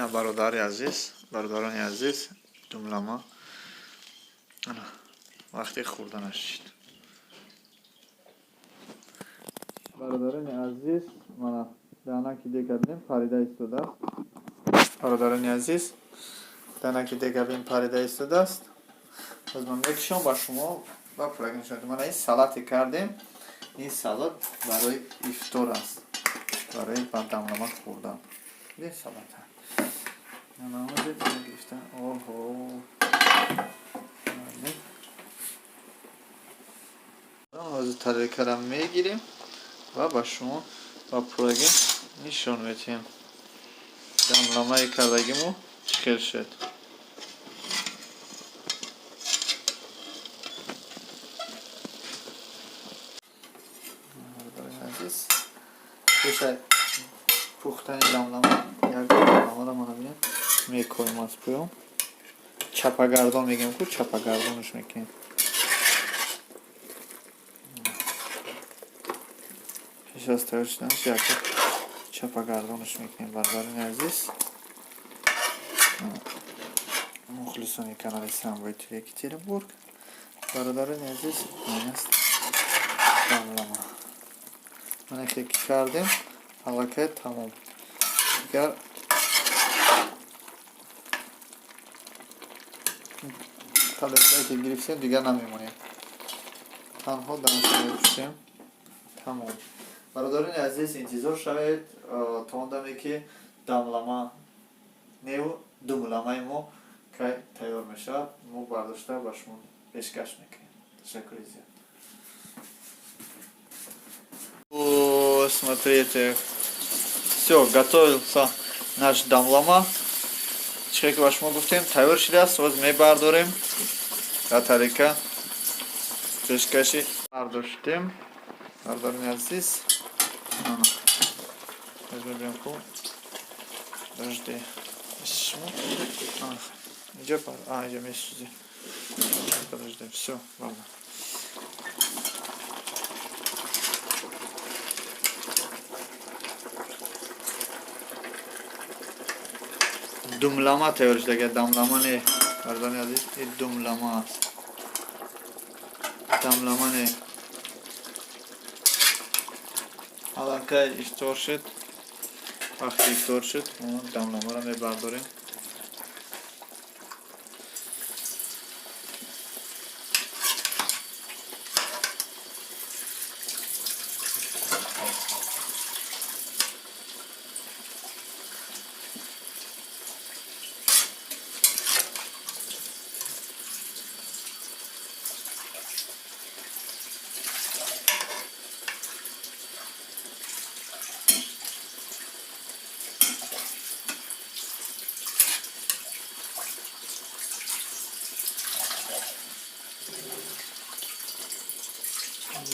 Ина, бародари азиз, бародарони азиз, думлама вақти хӯрданаш шид. Бародарони азиз, мана данаки дега бинем, парида истодааст. Бародарони азиз, данаки дега бин, парида истодааст. Боз ман мекушам, ба шумо ба пуррагӣ нишон. Мана ин салате кардем, ин салат барои ифтор аст, барои ба дамлама хӯрдан. Ин салата гирифта, оҳо. Ҳозир тарелкара мегирем ва ба шумо ба пуррагӣ нишон медиҳем, дамламаи кардагимо чӣ хел шуд. Азиз, пешаи пухтани дамлама як дамламаро мана бинем, мекоем аз поён, чапагардон мегӯем ку, чапагардонаш мекунем. Пеш аз тайёр шуданаш як чапагардонаш мекунем. Бародарони азиз, мухлисони канали Самбои ТВ Екатеринбург, бародарони азиз, аст дамлама. Мана ки кардем, аллакай тамом. Дигар тарелкае ки гирифтем, дигар намемонем, танҳо данаша мепӯшем, тамом. Бародарони азиз, интизор шавед то он даме ки дамлама неву думламаи мо кай тайёр мешавад, мо бардошта ба шумо пешкаш мекунем. Ташаккури зиёд. Смотрите, все, готовился наш дамлама. Чихе ки ба шумо гуфтем, тайёр шудааст. Боз мебардорем дар тарелка, пешкаши бардоштем. Бародарони азиз, мебинем ку, подожди, инҷа, инҷа месӯзи, подожди, все, ладно. Думлама тайёр шудага, дамлама не, бародарони азиз, ин думлама аст, дамлама не. Аллакай ифтор шуд, вақти ифтор шуд, мо дамламаро мебардорем.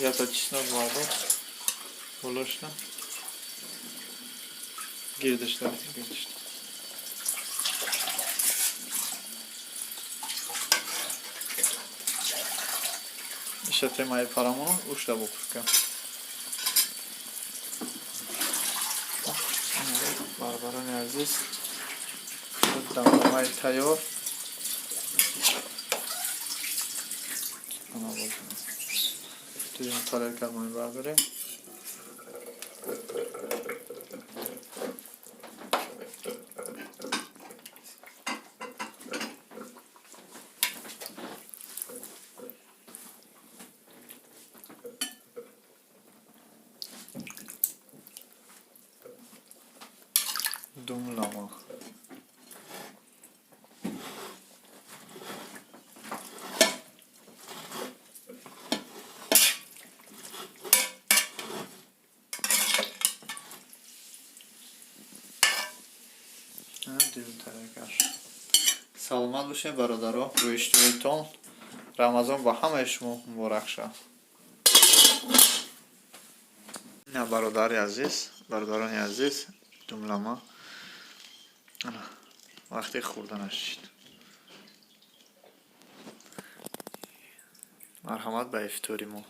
Якта чеснок бардор, болошна, гирдишта, гирдишта. Иша темаи парамоно ушта бупурка. Бародарони азиз, дамламаи тайёр. Ана дуюм тарелка мо мебардорем. Думлама. Дуюм тарелкаш. Саломат бошед, бародаро, рӯи Рамазон ба ҳамаи шумо муборак шавад. Ина, бародари азиз, бародарони азиз, думлама вақти хӯрданаш шид. Марҳамат ба ифтори мо.